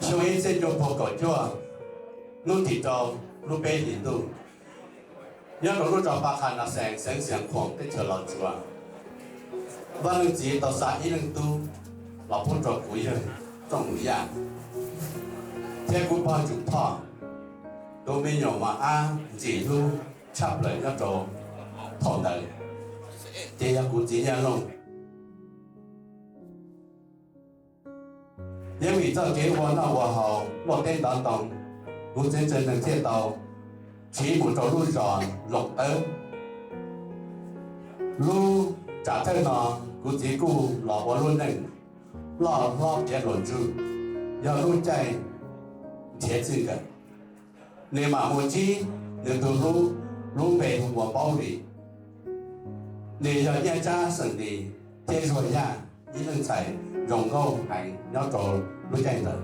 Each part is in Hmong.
Xyoo ib txhiab cuaj pua kaum cuaj, hnub tim rau lub peb hlis ntuj, nyob rau lub zos Paj Qha Nas Xees, xeev Xiav Khuam, teb chaws Los Tsuas, Vaj Leej Txiv tau xa ib leej tub los pub rau kuv yawg Txooj Mus Yaj thiab kuv pog Ntsuj Thoj, tus me nyuam mos ab ntxim hlub tshaj plaws nyob rau thaum ntawd, ces yog kuv txiv Nyaj Looj. Yeej vim txoj kev ua noj ua haus luaj teb ntov ntoo, kuv txiv Ntxawg Neeg thiaj tau tsiv mus rau lub zos Loos Tawb. Lub tsam thawj no kuv txiv kuj los ua lub neej loj hlob piav luag ntsuj, yog lub caij nrhiav txij nkawm. Nws mam mus ntsib nws tus hlub, lub npe hu ua Paub Lis. Nws yog Nyiaj Tsab xeem Lis thiab Zuag Yaj ib leej ntxhais zoo nkauj heev nyob rau lub caij ntawd.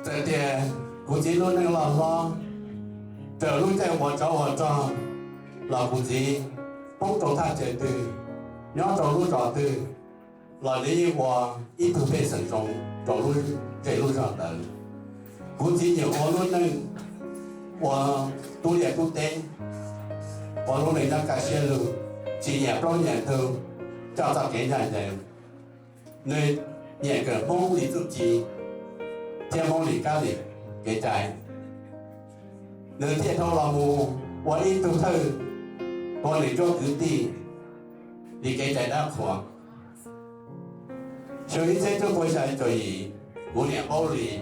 Txawm tias kuv txiv lub neej loj hlob, raws lub caij ua tsov ua rog los kuv txiv poob rau thaj chaw twg, nyob rau lub zos twg los nws yeej ua ib tug pej xeem zoo rau lub zej lub zog ntawd. Kuv txiv nyiam ua lub neej ua tub liaj tub teb, ua lub neej nyob kaj siab lug, tsis nyiam plaub nyiam ntug, coj txoj kev ncaj ncees. Nws nyiam kawm Hmoob li txuj ci thiab Hmoob li kab li kev cai. Nws thiaj dhau los mus ua ib tug thawj tua nws cuab kwv tij li kev cai dab qhuas. Xyoo ib txhiab cuaj pua xya caum yim, kuv niam Paub Lis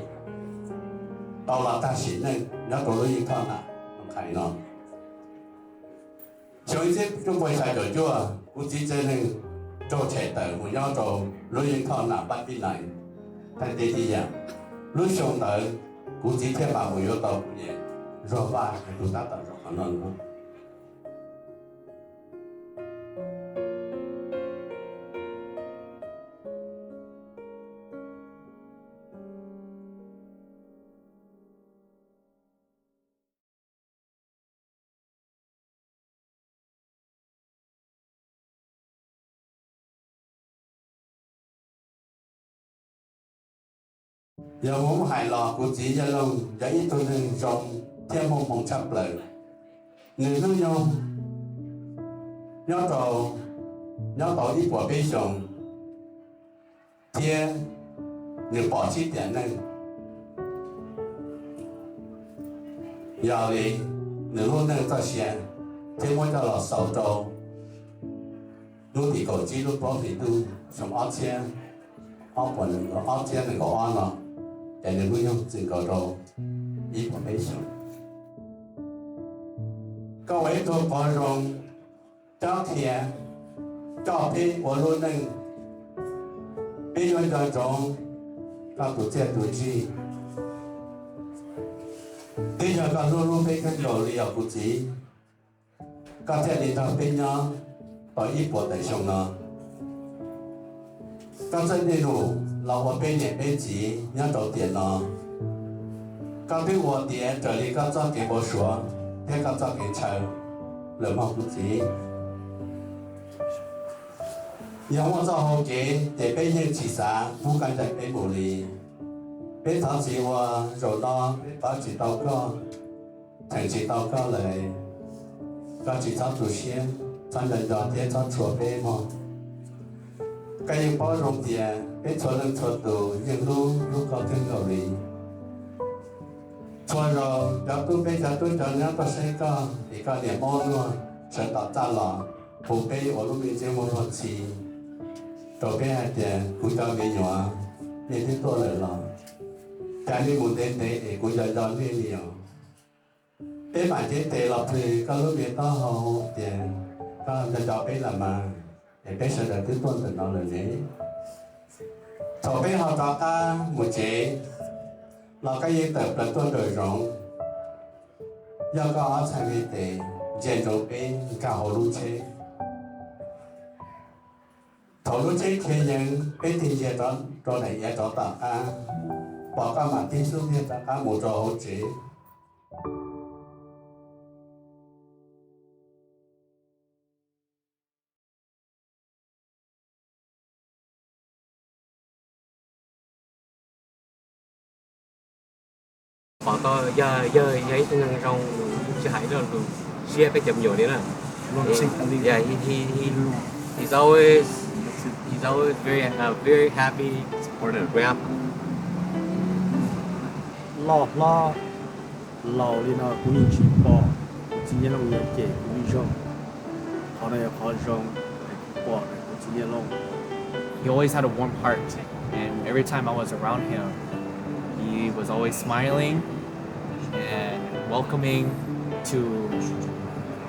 tau los tag sim neej nyob rau lub yeej thoj nam qhais no. Xyoo ib txhiab cuaj pua xya caum cuaj, kuv txiv Ntxawg Neeg raug tshem tawm mus nyob rau lub yeej thoj nam Pab Pib Nais, Thaij Teb tib yam. Lub xyoo ntawd kuv txiv thiaj mam mus yuav tau kuv niam Zuag Vaj, tus tab tom zaum qhov no no. Yog muab hais los kuv txiv Yaj Looj yog ib tug neeg zoo thiab muaj hmoo tshaj plaws. Nws hnub nyoog nyob rau, nyob tau ib puas peb xyoos, thiab nws pom sib tiam neej. Yog li, nws lub neej txoj sia thiaj muab coj los xaus rau hnub tim kaum tsib lub plaub hlis ntuj xyoo ob txhiab, ob puas, ob txhiab nees nkaum ob no, ces nws lub nyoog txwm nkaus rau ib puas peb xyoos. Koj ua ib tug qhov zoo, cob qhia, coj peb ua lub neej, peb yuav nco ntsoov koj tus txiaj tus ntsig. Twb yog koj hlub hlub peb kawg nkaus li os kuv txiv, koj thiaj li nrog peb nyob tau ib puas tawm xyoo no. Koj txawj dej num los ua peb niam peb txiv nyob rau tiam no. Koj twb ua tiav raws li koj txoj kev npau suav thiab koj txoj kev ntshaw lawm mog kuv txiv. Yog muaj txoj hau kev ces peb yeej tsis xav pub koj ncaim peb mus li. Peb thov txim uas zaum no peb pab tsis tau koj, cheem tsis tau koj lawm. Koj tsis txhob tu siab, txhob nco nco thiab txhob tshua peb mog. Koj yeej paub zoo tias peb txhua leej txhua tus yeej hlub hlub koj kawg nkaus li. Txhua zaus cov tub, peb cov tub cov nyab tuaj saib koj es koj niam muab nuj sawv tom txaj los hu peb ua lub me ntsis muaj luag txhi rau peb hais tias kuv cov me nyuam, nej twb tuaj lawm los cas nej mus ntev ntev es kuv nco nco nej li os. Peb mam cev tes los plhws koj lub me taub hau tias koj nco nco peb los mas, es peb sawv daws twb tuaj ntawm no lawm ne. Thaum peb ho rov qab mus tsev los koj yeej tawm plaws tuaj nraum zoov, yog koj ob txhais me tes ntsia ntsoov peb nkag hauv lub tsheb. Thaum lub tsheb khiav yees peb tig ntsia rau daim iav rov tom qab, pom koj mam tig xub ntiag rov qab mus rau hauv tsev. Tau yog, yog, yog ib tug neeg zoo, tsis hais ib lo lus siab peb cov me nyuam li na. Yeah, he, he, he, he's always, he's always very, uh, very happy, supportive grandpa. Loj hlob laus li no kuv yeej tsis pom kuv txiv Nyiaj Looj yuav cem kuv ib zaug. Qhov no yog qhov zoo es kuv pom kuv txiv Nyiaj Looj. He always had a warm heart, and every time I was around him, he was always smiling and welcoming to,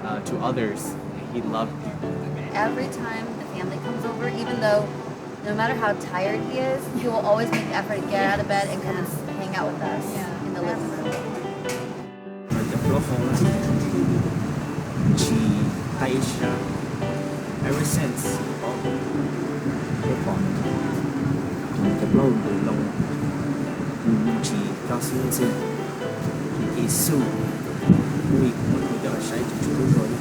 uh, to others. He loved people. Every time the family comes over, even though no matter how tired he is, he will always make the effort to get out of bed and come and hang out with us in the living room. Cov plaub hau na, tsis taij ib sab. Ever since, peb pom cov plaub hau ntawd los, nws tsis coj xwb ntxiv, nws cia xub, kuv ib kuv muab tus coj los saib tsis tshua lub zog li.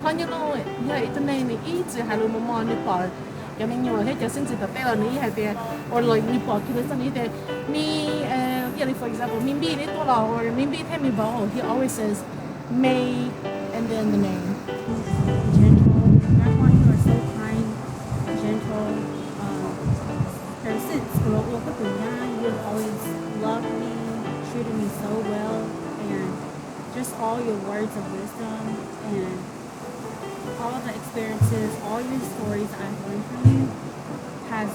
Qhov Nyiaj Looj yog ib tug neeg nws ib txwm hais lus mos mos, nws pom cov me nyuam thiab cov xeeb ntxwv tom tej los nws ib hais tias, or like nws pom kiag lub xeeb nws tias, me, uh, yeah, like, for example, me npij neb tuaj los, or me npij thiab me vauv, he always says, me, and then the name. Gentle, Grandpa, you are so kind, gentle, um, ever since kuv los ua koj tus nyab, you have always loved me, treated me so well, and just all your words of wisdom and all the experiences, all your stories I've learned from you has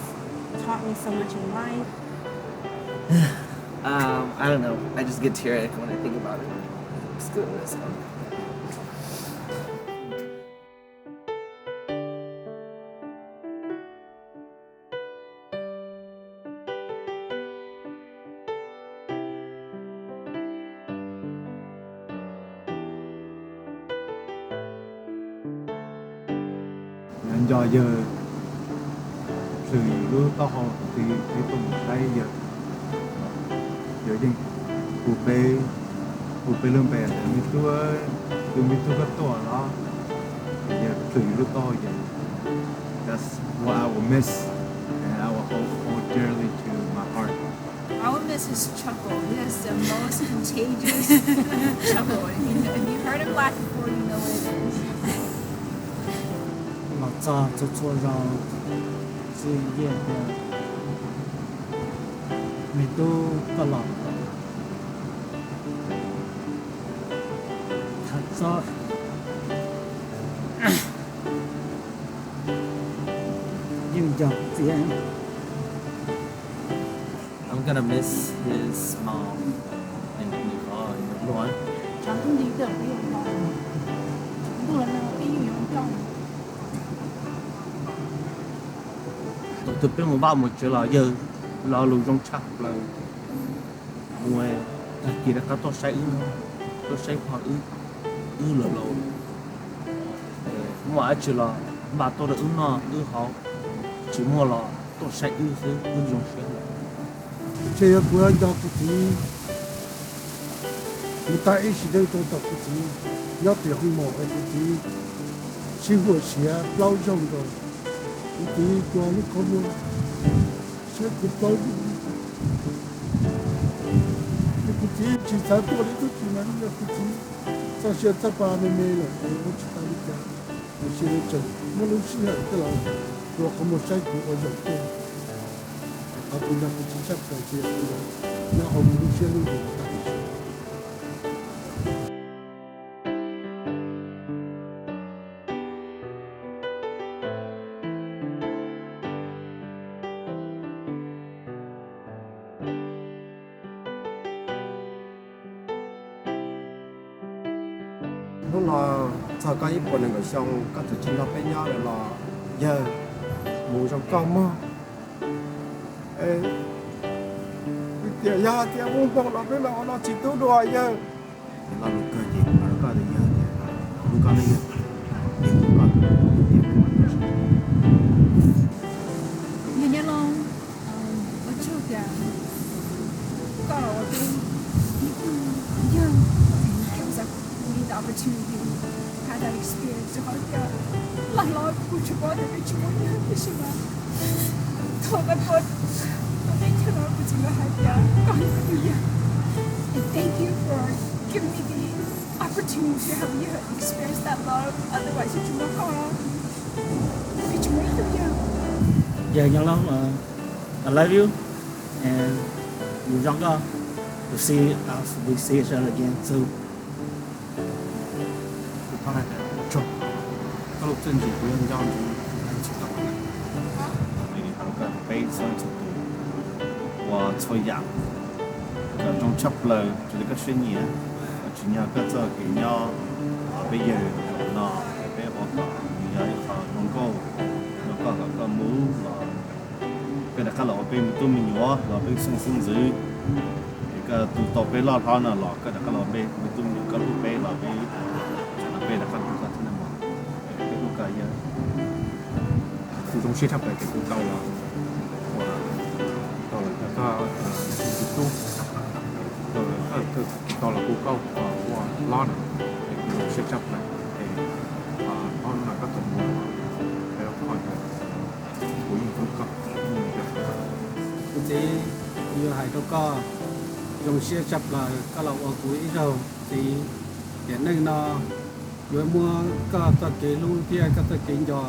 taught me so much in life. Um, I don't know. I just get teary-eyed when I think about it. Let's go, let's go. Nco yawg plhws yus lub taub hau tus twg, peb tuaj mus saib yawg. Yawg yeej hu peb, hu peb lub npe tias me tub, tus me tub koj tuaj los? Yawg plhws yus lub taub hau, yawg. That's what I will miss, and I will hold, hold dearly to my heart. I will miss his chuckle. He has the most contagious chuckle. If you, if you heard him laugh before, you know what it is. Los txog txhua txhua zaus txij yeej tias me tub koj los. Tham txog yeej nco txiv. I'm gonna miss his mom. Nws qhov nws hluas. Tshav ntuj nti twb peb yuav nco, ntuj los nag peb yeej yuav nco. Thaum twg peb mus vaj mus tsev los yawg lo lus zoo tshaj plaws. Mus tag kis rov qab tuaj saib wb, tuaj saib pog wb, wb laus laus. Muaj dab tsi los npaj tuaj rau wb noj wb haus, tsis muaj los tuaj saib wb xwb wb zoo siab lawm. Ces yog kuv nco kuv txiv, kuv tab ib sim neej rau tom kuv txiv nyob tim hoos maum es kuv txiv sib huam siav plaub zaug nkaus. Kuv txiv tuav lub qhov muag saib kuv plaub zaug. Kuv txiv tsis xav tuaj li, ib tug tsis mas yog kuv txiv txoj sia txoj pa me me lawm es muab tsis tau li cas. Tiam sis nws tseem muaj lub sij hawm coj los tuav qhov muag saib kuv ua zaum tej. Qhov kuv nco kuv txiv tshaj plaws ces kuv nyob hauv kuv lub siab lub ntsws tas. Hnub no txog koj ib puas nees nkaum xyoo, koj txawm tsis nrog peb nyob lawm los yawg, mus zoo koj mog. Tias yog hais tias muaj hmoo los peb mam ua no txiv tub dua yawg. Lo lus kawg ces kuv hais rau koj tias yog tias hlub koj ne yawg, ces hlub koj tias peb mam tuaj saib. Yawg Nyiaj Loo, ua tsaug tias koj los ua peb ib tug yawg, gives us the opportunity to have that experience, rau qhov tias loj hlob kuv tsis paub tias peb tsis muaj yawg, tiam sis mas thaum koj tuaj rau teb chaws no kuv Txiv hais tias koj yog kuv tus yawg, and thank you for giving me the opportunity to help you experience that love, otherwise yus tsis muaj koj, yus tsis muaj ib tug yawg. Yawg Nyob Loob, I love you, and mus zoo koj, to see us, we see each other again soon. Kuv thov hais tias ua tsaug, koj lub txiaj ntsig kuv yuav nco ntsoov txhua txhua tus, peb txhua txhua tus ua txhua yam kom zoo tshaj plaws raws li koj siab nyiam, tsim nyog koj txoj kev nyob peb yawg no, peb ua kom nws yog ib qho zoo nkauj rau koj kom koj mus los koj rov qab los ua peb me tub me nyuam los peb xeeb xeeb ntxwv. Es koj tu tau peb loj hlob no los koj rov qab los ua peb me tub me nyuam, koj hlub peb los peb, tsam no peb rov qab hlub koj thiab no mas. Peb hlub koj yawg. Kuv zoo siab tshaj plaws tias kuv tau los, tau los nrog koj ua tub, tau los hu koj ua hlob no, es kuv zoo siab tshaj plaws. Es ob hnub no koj tau mus, peb ua koj, kuv yeej hlub koj. Kuv txiv, kuv yuav hais rau koj, zoo siab tshaj plaws koj los ua kuv ib zaug txiv. Tiam neej no yuav muab koj txoj kev hlub thiab koj txoj kev nco,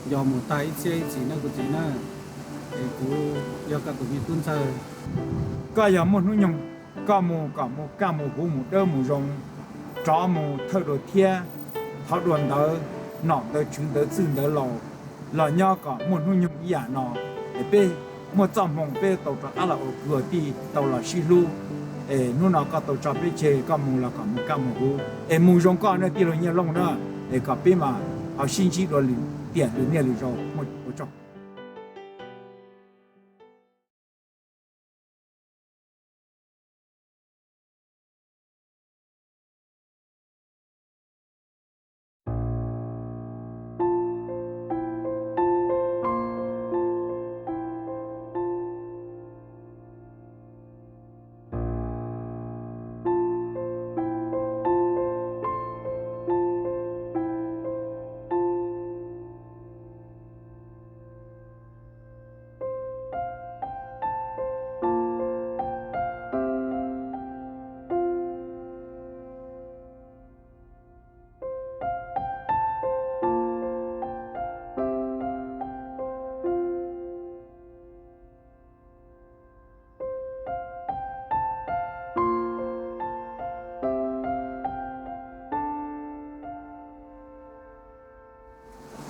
nco mus tag ib txhiab ib txhis nawb kuv txiv na. Es kuv yog koj tus me tub ntxawg. Koj yog muaj hnub nyoog, koj mus kom mus kaj mus huv mus dawb mus zoo, rov mus thawj dua thiab, thov dua ntawv, nom ntawv tswv ntawv txwj ntawv laus, los nyob kom muaj hnub nyoog ib yam no. Es peb muaj txoj hmoo peb tau rov qab los ua kwv ua tij tau los sib hlub. Es hnub no koj tau tso peb tseg koj mus los kom mus kaj mus huv es mus zoo koj na tij laug Nyiaj Looj na. Es kom peb mas ho sib ntsib dua lwm tiam lwm niaj lwm zaus, muaj ua tsaug.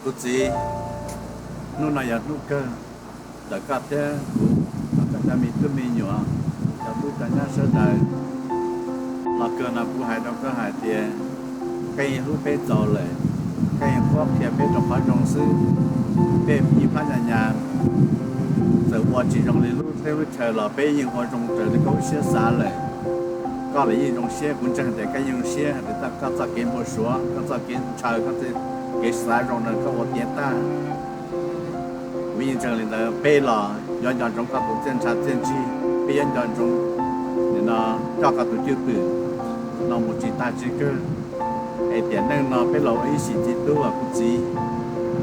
Kuv txiv, hnub no yog hnub kawg ntawm koj thiab kuv, koj cov me tub me nyuam, cov tub cov nyab sawv daws. Los kawg no kuv hais rau koj hais tias koj yeej hlub peb txaus lawm, koj yeej qhuab qhia peb rau qhov zoo xwb. Peb ib phab nyas nyas txawm ua tsis zoo li lub teb lub chaw los peb yeej ua zoo raws li koj lub siab xav lawm. Koj los yeej zoo siab, kuv ntseeg tias koj yeej zoo siab, koj txoj kev npau suav, koj txoj kev ntshaw, koj txoj kev xav zoo no koj ua tiav tag. Kuv yeej ntseeg li ntawd, peb los yuav nco ntsoov koj tus txiaj ntsha txiaj ntsig, peb yuav nco ntsoov nim no coj koj tus cwj pwm no mus tsis tag tsis kawg. Es tiam neej no peb los ua ib sim txiv tub as kuv txiv,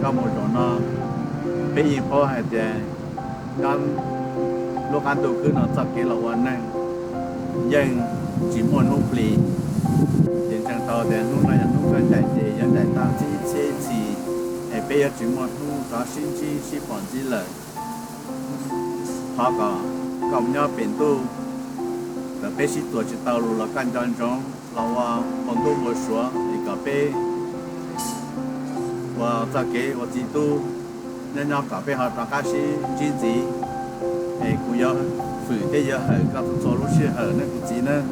koj mus zaum no peb yeej paub hais tias nyob lub qab ntuj khwb no txoj kev los ua neeg yeej tsis muaj hnub plig. Ces ntseeg tau tias hnub no yog hnub koj ncaim ces yuav ncaim tag ib txhiab ib txhis, es peb yuav tsis muaj hnub rov sib ntsib sib pom ntxiv lawm. Thov kom koj nyob pem ntuj, kom peb sib txuas tsis tau lus los koj nco ntsoov los ua npau ntuj npau suav es kom peb ua txoj kev ua txiv tub nyob nyob kom peb ho rov qab sib ntsib ntxiv. Es kuv yuav fwm thiab yuav hawm koj txhua txhua lub sij hawm nawb kuv txiv nawb.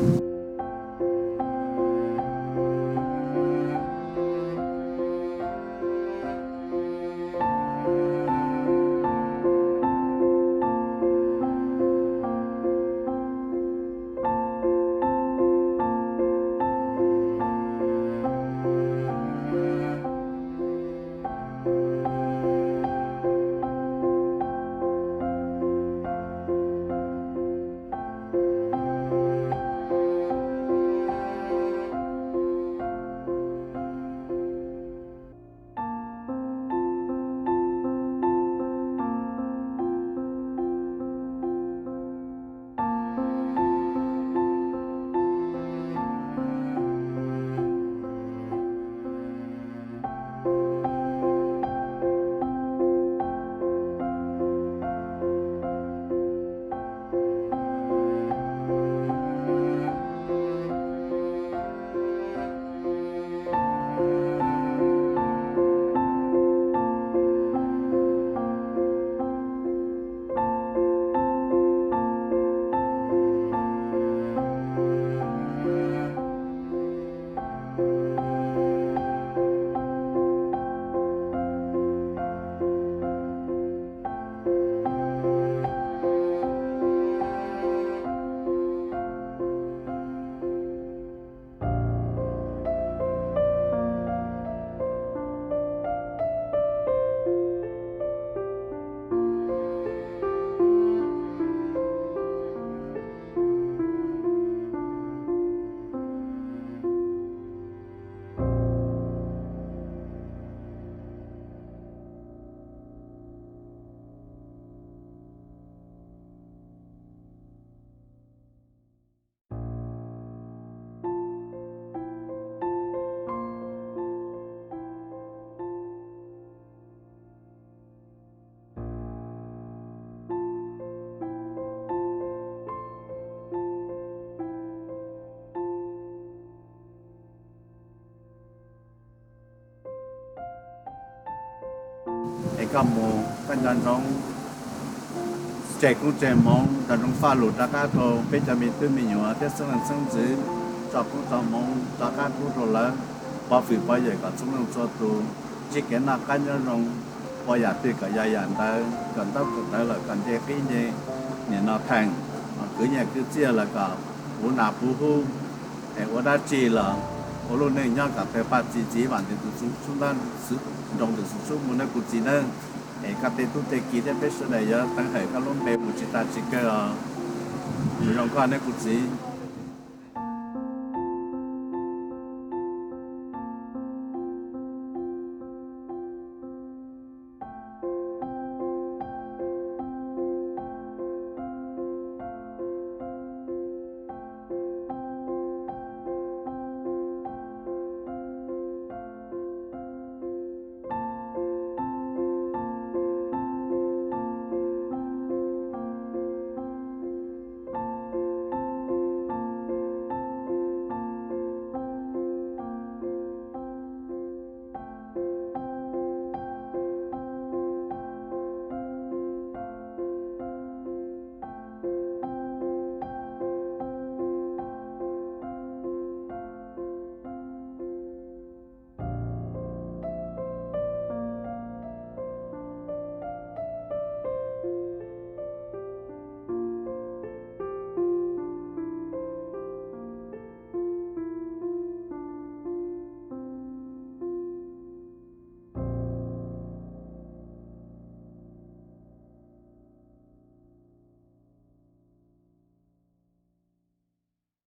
Koj mus koj nco ntsoov tseg koob tseg hmoov, nco ntsoov faj lus rov qab rau peb cov me tub me nyuam thiab xeeb leej xeeb ntxwv, tso koob tso hmoov rov qab pub rau lawv, pov fwm pov yawm kom txhua leej txhua tus ntsib kev noj qab nyob zoo, ua yam twg kom yog yam ntawd, kom ntaub kom ntawv lawm kom nce qib nce, nim no theem, kwv nyiaj kwv txiaj lawm kom puv nas puv hub, es ua dab tsi los ua lub neej nyob kom tawg paj txi txiv vam ntws tus xub ntab, nroo ntws xub mus nawb kuv txiv nawb. Es koj tej tub tej ki thiab peb sawv daws yuav teev hawm koj lub npe mus tsis tas tsis kawg os. Mus zoo koj nawb kuv txiv.